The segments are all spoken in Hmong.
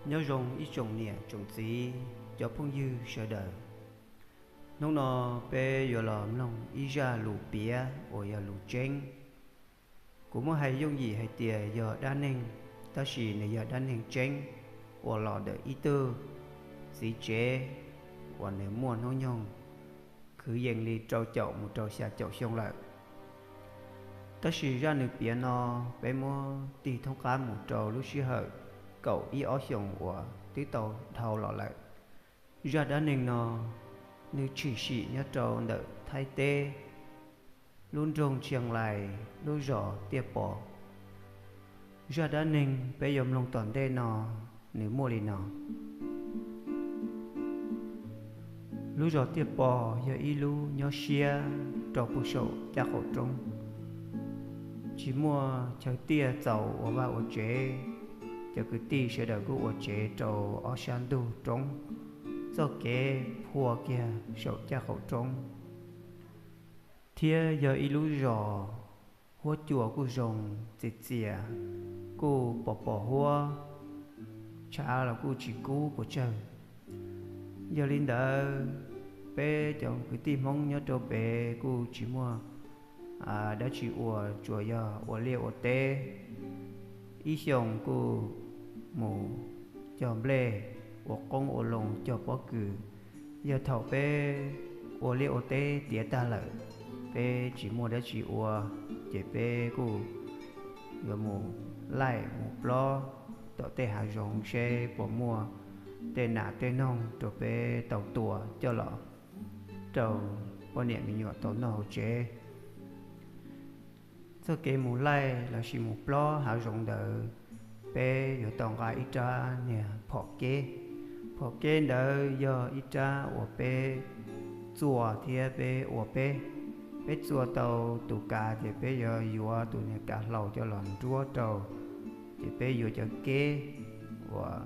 Nyob zoo ib tsoom niam tsoom txiv, cov phooj ywg sawv daws. Hnub no peb yuav los mloog ib zaj lus piav uas yog lus tseeb. Kuv muab hais yooj yim hais tias yog dab neeg, tab sis nws yog dab neeg tseeb uas los ntawm ib tug txiv tsev uas nws muaj hnub nyoog kwv yees li rau caum mus rau xya caum xyoo lawm. Tab sis zaj nws piav no peb muab tig thoob qab mus rau lub sij hawm kaum ib ob xyoos uas twb tau dhau los lawm. Zaj dab neeg no nws tshwm sim nyob rau ntawm Thaib teb, lub nroog Tshias Lais, lub zos Tiaj Pos. Zaj dab neeg peb yuav mloog tom ntej no nws muaj li no. Lub zos Tiaj Pos yog ib lub nyob siab rau puag saum caj qaum roob, tsis muaj chaw tiaj txaus ua vaj ua tsev. Cov kwv tij sawv daws kuj ua tsev rau ob sab ntug roob, txoj kev phua kiag saum caj qaum roob, thiab yog ib lub zos huab cua kuj zoo, txias txias, kuj pos pos huab, tshav los kuj tsis kub puas tsawg. Yog li ntawd, peb cov kwv tij Hmoob nyob rau pem kuj tsis muaj dab tsi ua, tsuas yog ua liaj ua teb. Ib xyoos kuj mus cog nplej, ua qoob ua loo, cog pob kws. Yog thaum peb ua liaj ua teb tiav tag lawm, peb tsis muaj dab tsi ua, ces peb kuj yuav mus laij mus plob tom tej hav zoov seb puas muaj tej nas tej noog rau peb tau tua coj los rau poj niam me nyuam tau noj hauv tsev. Txoj kev mus laij lossis mus plob hav zoov ntawd, peb yuav tau nqa ib rab niag phom keb. Phom keb ntawd yog ib rab uas peb txua thiab peb ua peb. Peb txua tau tus kav ces peb yuav yuav tus niag kav hlau coj los nruab rau, ces peb yuav cov keb uas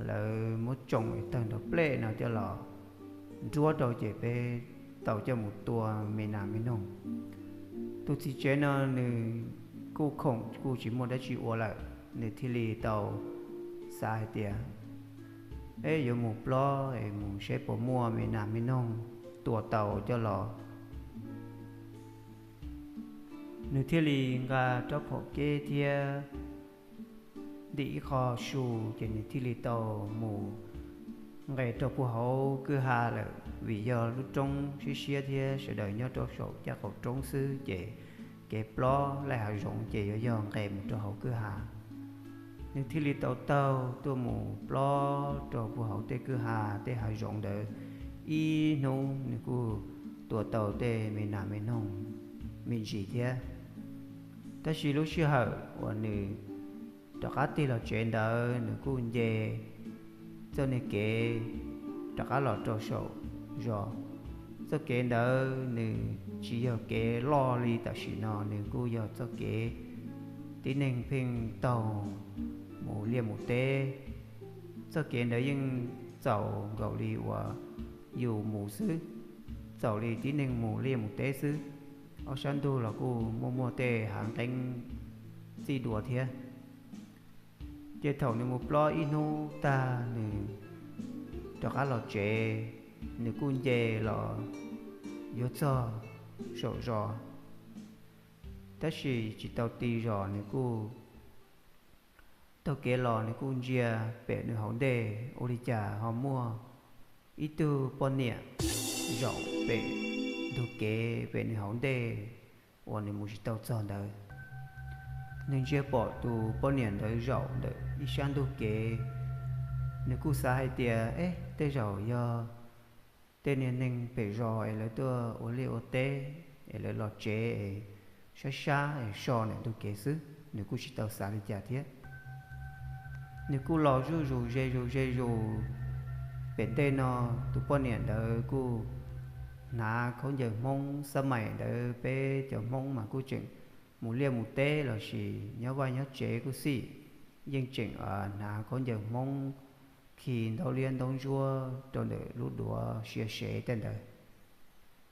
lawv muab tsoo tawg nrog plej no coj los nruab rau ces peb tau coj mus tua me nas me noog. Tus txiv tsev no nws kuj khoom kuj tsis muaj dab tsi ua lawm, nws thiaj li tau xav hais tias, eb, yuav mus plob es mus saib puas muaj me nas me noog tua tau coj los. Nws thiaj li nqa rab phom keb thiab ntim ib qho su, ces nws thiaj li tau mus nqes rau puag hauv kwj ha lawm, vim yog lub roob siab siab thiab sawv daws nyob rau saum caj qaum roob xwb, ces kev plob laij hav zoov ces yuav yog nqes mus rau hauv kwj ha. Nws thiaj li tau taug tuaj mus plob rau puag hauv tej kwj ha tej hav zoov ntawd ib hnub, nws kuj tua tau tej me nas me noog me ntsis thiab. Tab sis lub sij hawm uas nws rov qab tig los tsev ntawd, nws kuj nce txoj niag kev rov qab los rau saum zos. Txoj kev ntawd nws tsis yog kev loj li tam sim no, nws kuj yog txoj kev tib neeg pheej taug mus liaj mus teb. Txoj kev ntawd yeej txaus nkaus li uas yus mus xwb, txaus li tib neeg mus liaj mus teb xwb. Ob sab ntug los kuj muaj muaj tej hav nqeeb txij dua thiab. Ces thaum nws mus plob ib hnub tag, nws rov qab los tsev, nws kuj nce los yuav txog saum zos, tab sis tsis tau ti zos, nws kuj taug kev los, nws kuj ntsia pem nws hauv ntej ua li cas ho muaj ib tug poj niam zaum pem ntug kev pem nws hauv ntej uas nws mus tsis tau txog ntawd. Nws ntsia pom tus poj niam ntawd zaum ntawm ib sab ntug kev, nws kuj xav hais tias, eb, tej zaum yog tej niag neeg pem zos es lawv tuaj ua liaj ua teb es lawv los tsev es sab sab es so ntawm ntug kev xwb, nws kuj tsis tau xav li cas thiab. Nws kuj los zuj zus ze zus ze zus. Pem ntej no tus poj niam ntawd kuj hnav khaub ncaws Hmoob, xab mais ntawd peb cov Hmoob mas kuj tseem mus liaj mus teb lossis nyob vaj nyob tsev kuj xij, yeej tseem hnav khaub ncaws Hmoob, khi ntaub liab ntaub ntsuab rau ntawm lub duav sia sev tej ntawd.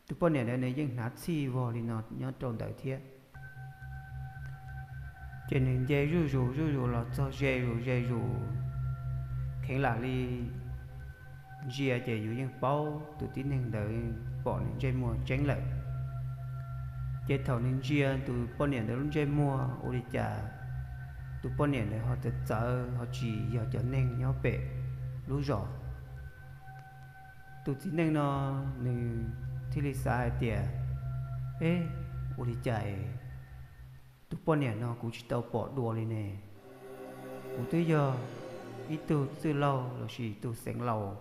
Tus poj niam ntawd nws yeej hnav txhij vog li no nyob rau ntawd thiab. Ces nws nce zuj zus zuj zus los txog ze zus ze zus Kheev lam li ntsia ces yus yeej paub tus tib neeg ntawd pom nws ntsej muag tseeb lawm. Ces thaum nws ntsia tus poj niam ntawd lub ntsej muag ua li cas tus poj niam ntawd ho txawv txawv ho tsis yog cov neeg nyob pem lub zos. Tus txiv neej no nws thiaj li xav hais tias, eb, ua li cas es tus poj niam no kuv tsis tau pom dua li ne? Kuv twb yog ib tug txwj laug lossis tus xeev laus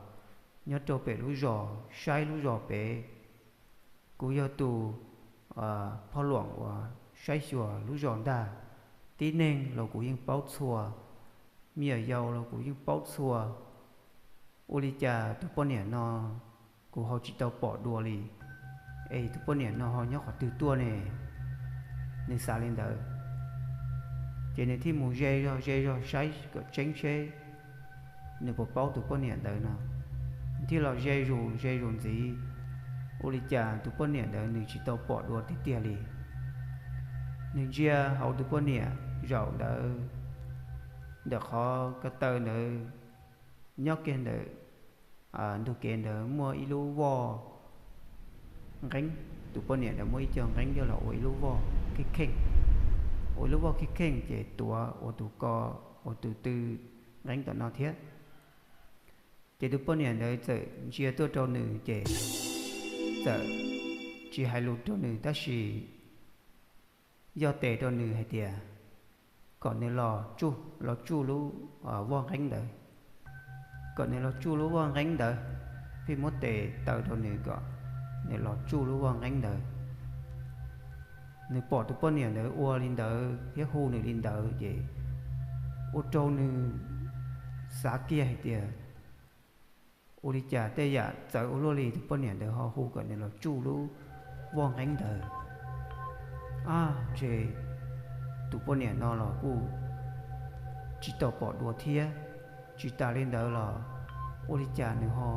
nyob rau pem lub zos saib lub zos pem. Kuv yog tus phoj luam uas saib xyuas lub zos ntag. Tib neeg los kuv yeej paub txhua, me nyuam yaus los kuv yeej paub txhua. Ua li cas tus poj niam no kuv ho tsis tau pom dua li, es tus poj niam no ho nyob qhov twg tuaj ne? Nws xav li ntawd, ces nws thiaj mus ze zog ze zog saib kom tseeb seb nws puas paub tus poj niam ntawd no. Nws thiaj los ze zus ze zus ntxiv, ua li cas tus poj niam ntawd nws tsis tau pom dua tiag tiag li. Nws ntsia hauv tus poj niam zaum ntawd, ntawm qhov ko taw ntawd, nyob kiag ntawm ntug kev ntawd muaj ib lub voj nqeeb. Tus poj niam ntawd muab ib co nqeeb coj los ua ib lub voj kheej kheej, ua ib lub voj kheej kheej ces tuav ua tus ko, ua tus tw nqeeb tom no thiab. Ces tus poj niam ntawd txawm ntsia tuaj rau nws ces txawm tsis hais lus rau nws tab sis yog tes rau nws hais tias kom nws los tsuj, los tsuj lub voj nqeeb ntawd, kom nws los tsuj lub voj nqeeb ntawd, pheej muab tes taw rau nws kom nws los tsuj lub voj nqeeb ntawd. Nws pom tus poj niam ntawd ua li ntawd thiab hu nws li ntawd ces ua rau nws xav kiag hais tias, ua li cas tej yam txawv ua luaj li tus poj niam ntawd ho hu kom nws los tsuj lub voj nqeeb ntawd. Ab, ntshe tus poj niam no los kuj tsis tau pom dua thiab, tsis tas li ntawd los ua li cas nws ho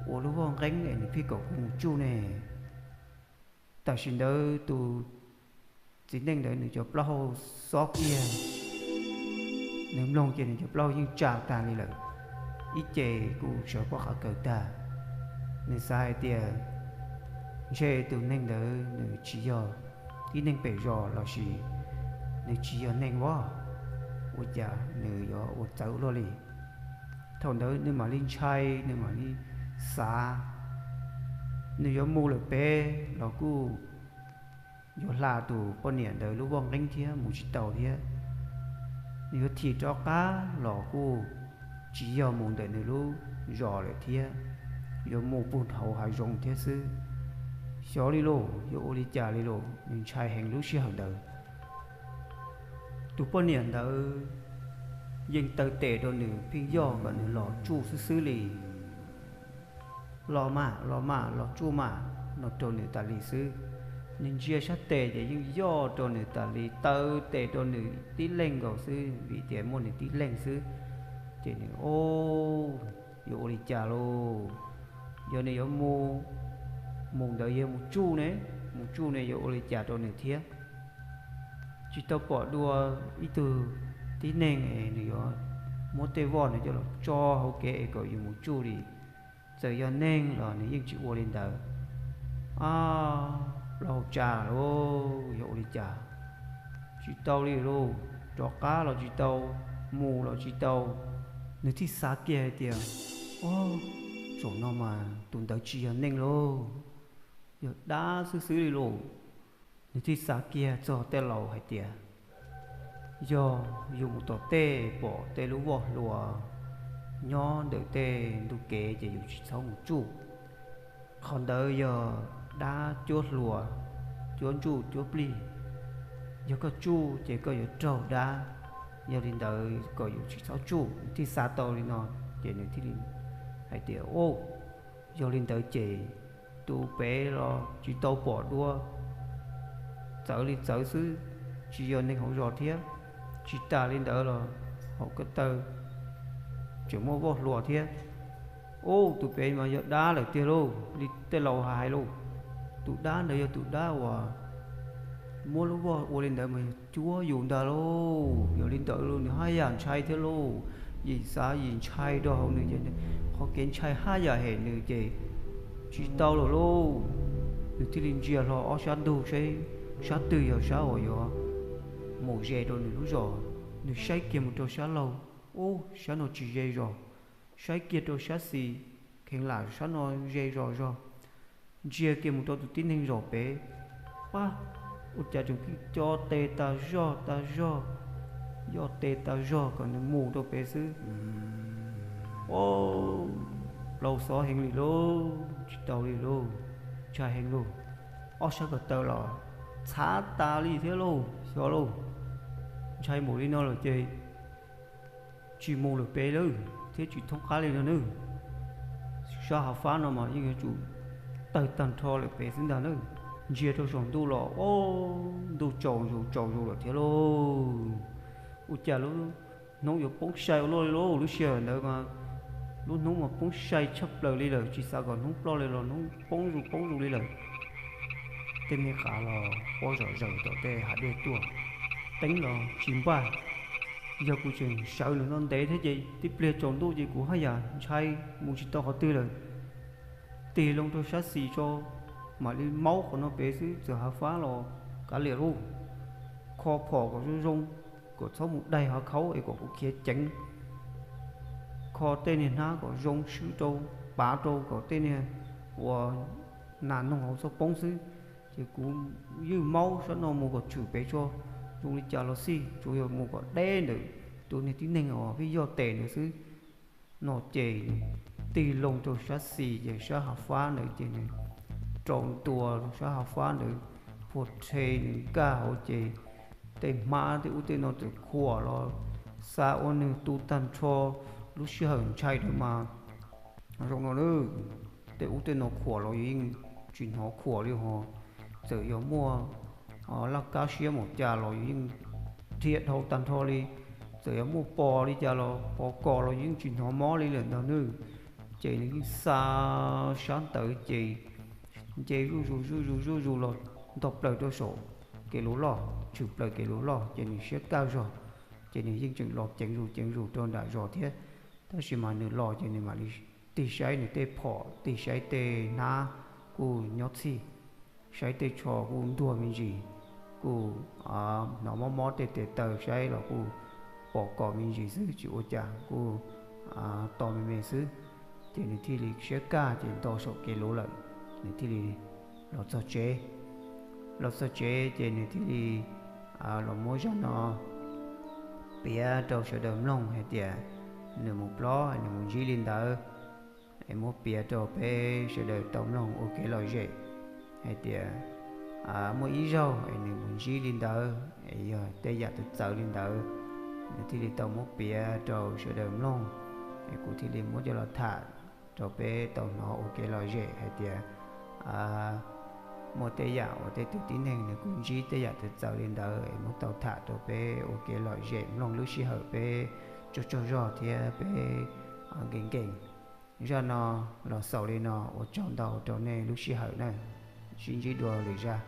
ua lub voj nqeeb es nws pheej kom kuv mus tsuj ne? Tam sim ntawd tus txiv neej ntawd nws cov plaub hau xob kiag, nws mloog ces nws cov plaub hau yeej tsa tag li lawm, ib ce kuj sawv pob qhov kawg tag. Nws xav hais tias ntshe tus neeg ntawd nws tsis yog tib neeg pem zos lossis nws tsis yog neeg voj, ua cas nws yuav ua txawv luaj li. Thaum ntawd nws mam li ntshai, nws mam li xav, nws yuav mus lawm pem los kuj yuav hla tus poj niam ntawd lub voj nqeeb thiab mus tsis tau thiab. Nws yuav thim rov qab los kuj tsis yog mus ntawm nws lub zos lawm thiab, yuav mus puag hauv hav zoov thiab xwb. Xyov li lauj, yuav ua li cas li lauj, nws ntshai heev lub sij hawm ntawd. Tus poj niam ntawd yeej taw tes rau nws pheej yoj kom nws los tsuj xwb xwb li. Los mas, los mas, los tsuj mas, no rau nws tas li xwb. Nws ntsia sab tes ces yeej yoj rau nws tas li, taw tes rau nws tib leeg nkaus xwb vim tias muaj nws tib leeg xwb. Ces nws, o, yuav ua li cas lauj? Yog nws yuav mus, mus ntawd yog mus tsuj ne, mus tsuj ne yuav ua li cas rau nws thiab? Tsis tau pom dua ib tug tib neeg es nws yuav muab tej voj ntawd coj los tso hauv kev es kom yus mus tsuj li. Txawm yog neeg los nws yeej tsis ua li ntawd. Ab, plaub hau tsa lauj, yog ua li cas? Tsis tau li lauj, rov qab los tsis tau, mus los tsis tau. Nws thiaj xav kiag hais tias, o, zaum no mas tus ntawd tsis yog neeg lauj, yog dab xwb xwb li lauj. Nws thiaj xav kiag txog tej laus hais tias, yog yus mus tom tej pom tej lub voj hlua nyob ntawm tej ntug kev ces yus tsis txhob mus tsuj. Qhov ntawd yog dab cuab hlua, cuab ntsuj cuab plig. Yog koj tsuj ces koj yuav raug dab. Yog li ntawd kom yus tsis txhob tsuj. Nws thiaj xav tau li no, ces nws thiaj li hais tias, o, yog li ntawd ces tus pem los tsis tau pom dua, txawv li txawv xwb, tsis yog neeg hauv zos thiab. Tsis tas li ntawd los hauv ko taw tseem muaj voj hlua thiab. Ub, tus pem mas yog dab lawm tiag lauj, li tej laus hais lauj. Tus dab ntawd yog tus dab uas muab lub voj ua li ntawd mas yog cuab yus ntag lauj. Yog li ntawd nws haj yam ntshai thiab lauj. yim xav yim ntshai rau hauv nws ces qhov kev ntshai haj yam hem nws ces tsis tau lawm lauj. Nws thiaj li ntsia hlo ob sab ntug seb sab twg yog sab uas yuav mus ze rau nws lub zos. Nws saib kiag mus rau sab laug, ub, sab no tsis ze zos. Saib kiag rau sab xis, kheev lam sab no ze zos zog. Ntsia kiag mus rau tus tib neeg zaum pem, pab, ua cas tseem co tes tas zog tas zog, yoj tes tas zog kom nws mus rau pem xwb. Ua, plaus xov heev li lauj, tsis tau li lauj, ntshai heev lauj. Ob sab ko taw los txhav tas li thiab lauj, xyov lauj. Ntshai npaum li no lawm ces tsis mus lawm pem lawm thiab tsis thoob qab li no nawb. Sab hav fab no mas yeej yuav tsum tawg tag nrho lawm pem xwb ntag nawb. Ntsia rau saum ntuj los, ua, ntuj tsaus zus tsaus zus lawm thiab lauj. Ua cas lub hnub yuav poob sai ua luaj li lauj. Lub sij hawm ntawd mas lub hnub mas poob sai tshaj plaws li lawm, tsis xav kom hnub ploj li los hnub poob zus poob zus li lawm. Tej me qav los quaj zom zaws tom tej hav dej tuaj, teeb los tsis npaj. Yog kuv tseem sawv lawm no ntev thiab ces tib pliag tsaus ntuj ces kuv haj yam ntshai mus tsis tau qhov twg lawm. Tig loo rau sab xis tso, mam li maub qhov no pem xwb, txawm hav fab los kav liam lauj. Kho phom kom zoo zoo, kom txhob mus daig hav khaub es kom kuv khiav ceev. Kho tej niag hnab kom zoo swb rau, pav rau kom tej niag uas nas noog hauv txhob poob xwb. Ces kuv ywj maub sab no mus kom tshwm pem tso, zoo li cas los xij, tsuas yog mus kom deb ntawm tus niag tib neeg uas peb yoj tes ntawd xwb. No ces tig loo rau sab xis ces sab hav fab ntawd ces nws rau ntua sab hav fab ntawd, phua rhe nws nkag hauv ces tej hmab tej ub tej no txawm khuam los, xa ua nws tu tag nrho. Lub sij hawm ntshai ntawd mas zoo no, tej ub tej no khuam los yus yeej tsis hnov khuam li ho. Txawm yog muaj laj kab siab npaum cas los yus yeej dhia dhau tag nrho li. Txawm yog muaj pos li cas los pos kos los yus yeej tsis hnov mob li lawm ntag nawb. Ces nws yeej xa sab ntawd ces nce zuj zus zuj zus zuj zus los ntog plaws rau saum kev luv loj, tshwm plaws kev luv loj ces nws siab kaj zog. Ces nws yeej tseem los ceev zus ceev zus rau nram zos thiab. Tab sis mas nws los ces nws mam li tig saib nws tej phom, tig saib tej hnab kuj nyob txhij, saib tej tsho kuj ntuag me ntsis, kuj hnov mob mob tej tes taw, saib los kuj pos kos me ntsis xwb, tsis ua cas, kuj to me me xwb. Ces nws thiaj li siab kaj ces nto saum kev luv lawm, nws thiaj li los txog tsev. Los txog tsev ces nws thiaj li los muab zaj no piav rau sawv daws mloog hais tias nws mus plob, nws mus ntsib li ntawd. Es muab piav rau peb sawv daws tau mloog ua kev lom zem hais tias muaj ib zaug es nws mus ntsib li ntawd es yog tej yam txawv txawv li ntawd, nws thiaj li tau muab piav rau sawv daws mloog. Es kuv thiaj li muab coj los tham rau peb tau hnov ua kev lom zem hais tias muaj tej yam uas tej tug tib neeg nws kuj ntsib tej yam txawv txawv li ntawd es muab tau tham rau peb ua kev lom zem mloog lub sij hawm peb tsaug tsaug zog thiab peb nkees nkees. Zaj no los xaus li no, ua tsaug ntau rau nej lub sij hawm na, sib ntsib dua lwm zaj.